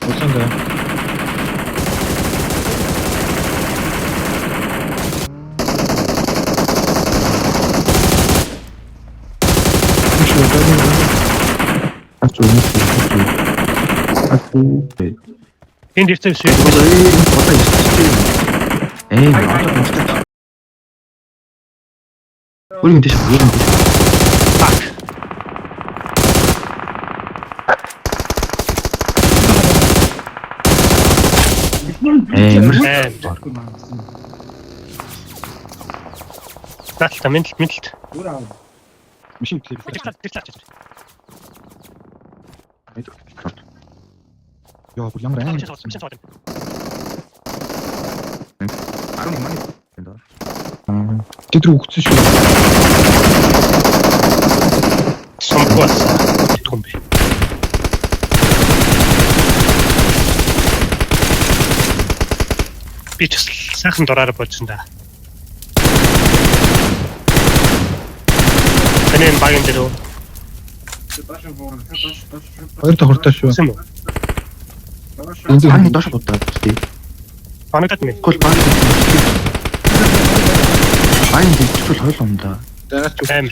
Улаан даа. Биш үү, даа. Ач үнэ. Ач. Энд ирсэн биш үү? Одоо ирсэн. Ээ, одоо мөртөө. Бүрийн дэш, бүрийн дэш. Fuck. Амар. Амар. Наалта мэнэлт мэнэлт. Машин клип. Тэр талаар тэр талаар. Яа, бүр ямар амар. Машин цаад. 11 маань. Тэд рүү өгцөн шүү. Сумгүй болсон. Юм бэ. Би ч бас сайхан дураараа бодсон да. Таны энэ багийн дээр үү? Хоёр давхартай шүү. Гэсэн үү? Энд Хааны доош будаад тий. Оногдод мэн. Гол баг. Багийн дэвчүүл хойл юм да. Даач Амар.